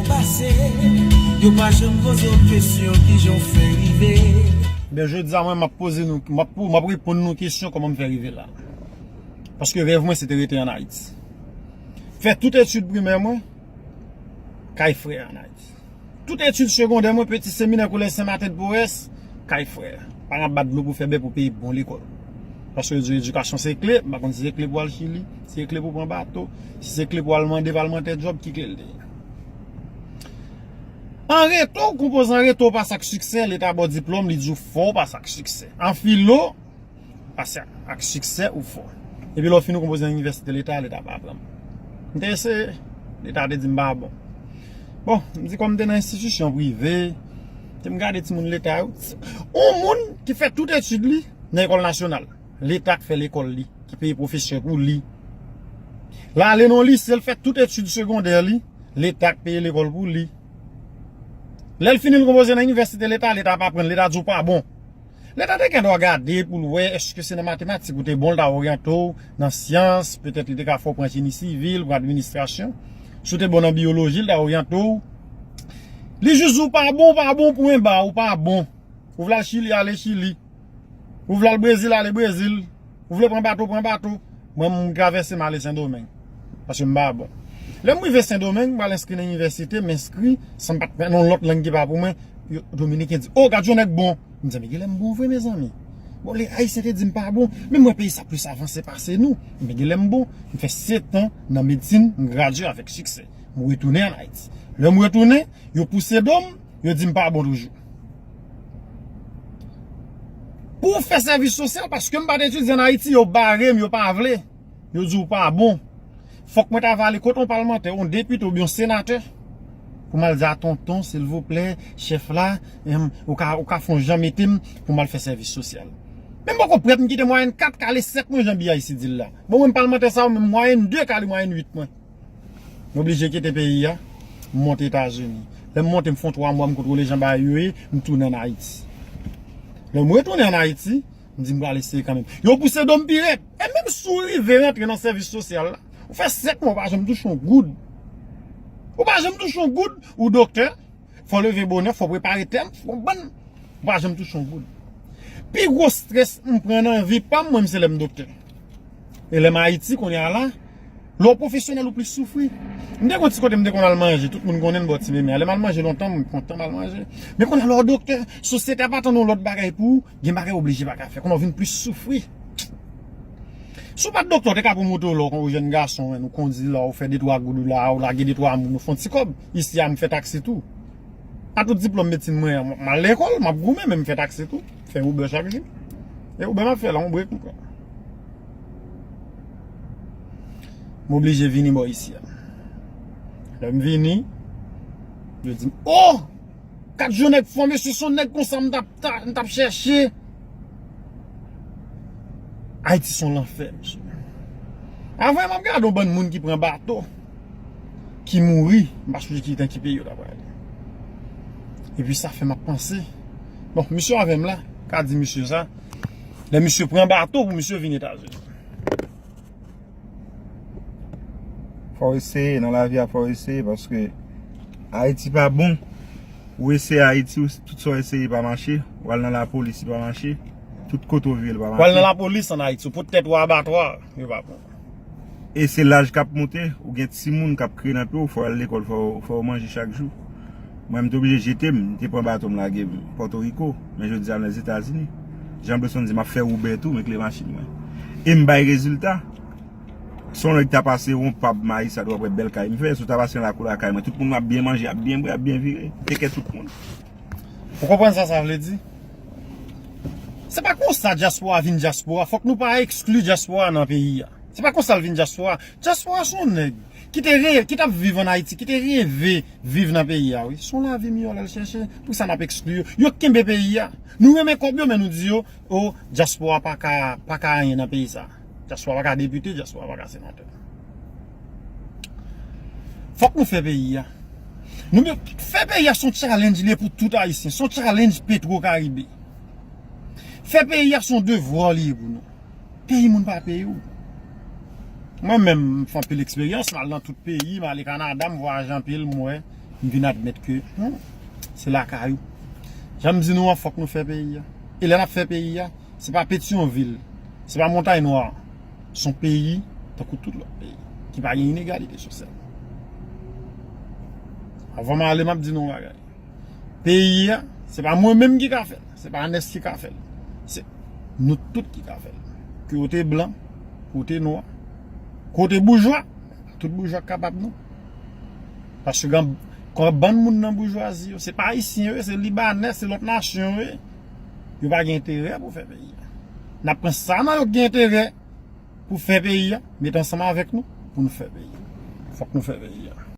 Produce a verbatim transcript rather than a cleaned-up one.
Pase, yo pa janm poze w kesyon kijan w fè rive. Ben, jodi a, mwen, m ap poze nou, m ap, m ap reponn nou kesyon kòman m fè rive la. Paske rèv mwen, se te rete ann Ayiti. Fè tout etid primè mwen, kay frè ann Ayiti. Tout etid segondè mwen, Petit Séminaire Collège Saint Martin de Porres, kay frè. Pa nan bat dlo pou fè bè pou peye bon lekòl. Paske yo di edikasyon se kle, m pa konn si se kle pou al Chili, si se kle pou pran bato, si se kle pou al mande palmantè djòb, ki kle l te ye. An reto, ou konpoze an reto, ou pase ak siksè, Leta ba w diplòm, li di w fò w pase ak siksè. An filo, pase ak siksè ou fò. Epi lè w fini w konpoze nan inivèsite Leta, Leta pa pran m. M te eseye, Leta te di m pa bon. Bon, m di kòm m te nan enstitisyon prive, te m gade timoun Leta yo. Yon moun ki fè tout etid li nan lekòl nasyonal, Leta k fè lekòl li, ki peye pwofesè pou li. L ale nan lise, l fè tout etid segondè li, Leta k peye lekòl pou li. Lè l fini, l konpoze nan inivèsite Leta, Leta pa pran l, Leta di w pa bon. Leta te gen dwa gade pou l wè èske se nan matematik ou te bon, l ta oryante w nan syans, petèt li te ka fè w pran jeni sivil, pran administrasyon. Si w te bon nan biyoloji, l ta oryante w. Li jis di w pa bon, ou pa bon, pwen ba, ou pa bon. Ou vle al Chili, ale Chili. Ou vle al Brezil, ale Brezil. Ou vle pran bato, pran bato. Mwen, m travèse, m ale Sendomeng. Paske m pa bon. Lè m rive Sendomeng, m al enskri nan inivèsite, m enskri, san m pa t konn yon lòt lang ki pa pou mwen. Yo, Dominiken di, "O, gad yon nèg bon." M di, "Men genlè m bon vre, mezanmi." Bon, lè Ayisyen te di m pa bon, men m wè peyi sa plis avanse pase nou. Men genlè m bon. M fè sèt an nan medsin, m gradye avèk siksè. M retounen ann Ayiti. Lè m retounen, yo pouse do m, yo di m pa bon toujou. Pou w fè sèvis sosyal, paske m pa t etidye ann Ayiti, yo bare m, yo pa vle. Yo di w pa bon. Fòk mwen ta vale kote yon palmantè, yon depite oubyen yon senatè pou m al di a tonton, silvouplè, chèf la, em, ou ka, ou ka fè yon jan mete m pou m al fè sèvis sosyal. Men m poko prèt, m kite mwayèn kat kale sèt mwen jan B I C di l la. Bon, mwen palmantè sa yo, men mwayèn de kale mwayèn uit mwen. M oblije kite peyi a, m monte Etazini. Lè m monte, m fè yon twa mwa, m kontwole jan bagay yo ye, m tounen ann Ayiti. Lè m retounen ann Ayiti, m di m pral eseye kanmenm. Yo pouse do m pi rèd. E menm si w rive rantre nan sèvis sosyal la, ou fè sèt mwa, ou pa janm touche yon goud. Ou pa janm touche yon goud, ou doktè, fò w leve bonè, fò w prepare tè m, fò w konprann. Ou pa janm touche yon goud. Pi gwo estrès m pran nan vi pa m, mwen, se lè m doktè. E lè m Ayiti, kounye a la, lè w pwofesyonèl, ou plis soufri. M te gon ti kote m te konn al manje, tout moun konnen m bò Ti Meme a. Lè m al manje lontan, m kontan m al manje. Men kounye a, lè w doktè, sosyete a pa tann yon lòt bagay pou ou, gen bagay w oblije pa ka fè. Kounye a, w vin plis soufri. Si w pa t doktè, w te ka pran moto la, ou jèn gason, ou jèn gason, ou kondi la, ou fè de twa goud ou la, ou lage de twa moun, ou fè yon ti kòb. Isi a, m fè taksi tou. A tout diplòm medsin mwen an, m al lekòl, m ap goumen, men m fè taksi tou. Fè Uber chak jou. E Uber m ap fè la, yon brek m pran. M oblije vini bò isi a. Lè m vini, yo di m, "Oh! Gad jan nèg fò, mesye, se yon nèg konsa m t ap, ta- m t ap chèche." Ayiti se yon lanfè, mesye. Avan, m ap gade yon bann moun ki pran bato, ki mouri, m pa sonje ki tan ki peyi yo ta prale. Epi sa fè m ap panse. Bon, misye avè m la, ka di misye sa. Lè misye pran bato pou misye vin Etazini. Fò w eseye, nan lavi a fò w eseye, paske Ayiti pa bon. Ou eseye Ayiti, ou, tout sa w eseye pa mache. Ou al nan lapolis, li pa mache. Tout kote w vire, li pa mache. Ou al nan lapolis ann Ayiti, ou pot tèt ou abatwa, yo pa pran. E se laj k ap monte, ou gen timoun k ap kriye nan pye w, fò w al lekòl, fò, fò w manje chak jou. Mwen, m te oblije jete m, m te pran bato m lage m Pòtoriko, men jodi a m Lèzetazini. Jan Bresson di, m ap fè Uber tou, m rekle machin mwen. E m bay rezilta. Si yon nèg ta pase yon pab mayi, sa dwe wè bèl kay m fè. Si w ta pase nan lakou lakay mwen, tout moun ap byen manje, ap byen bwè, ap byen vire. M te kè tout moun. Ou konprann sa sa vle di? Se pa konsa dyaspora vin dyaspora. Fòk nou pa ekskli dyaspora nan peyi a. Se pa konsa l vin dyaspora. Dyaspora se yon nèg ki te re, ki t ap viv ann Ayiti, ki te reve viv nan peyi a, wi. Se yon lavi miyò l al chèche. Poukisa n ap ekskli yo? Yo k kenbe peyi a. Nou renmen kòb yo, men nou di yo, o, dyaspora pa ka, pa ka anyen nan peyi sa. Dyaspora pa ka depite, dyaspora pa ka senatè. Fòk nou fè peyi a. Nou men, fè peyi a se yon challenge li ye pou tout Ayisyen. Se yon challenge Petro Caribe. Fè peyi a se yon devwa li ye pou nou. Peyi moun pa peyi w. Mwen menm, m fè anpil eksperyans, m al nan tout peyi, m ale Kanada, m vwayaje anpil, m wè. M vin admèt ke, hmm, se lakay ou. Jan m di nou an, fòk nou fè peyi a. E lè n ap fè peyi a, se pa Petyonvil, se pa Montay Nwa. Se yon peyi tankou tout lòt peyi, ki pa gen inegalite sosyal. Avan m ale, m ap di nou yon bagay. Peyi a, se pa mwen menm ki ka fè l, se pa Ernest ki ka fè l. Se nou tout ki ka fè l. Ke w te blan, ke w te nwa, ke w te boujwa, tout boujwa kapab non. Paske gen, gen bann moun nan boujwazi yo, se pa ayisyen yo ye, se libanè, se lòt nasyon yo ye. Yo pa gen enterè pou fè peyi a. N ap pran sa nan yo ki gen enterè pou fè peyi a, mete ansanm avèk nou pou nou fè peyi a. Fòk nou fè peyi a.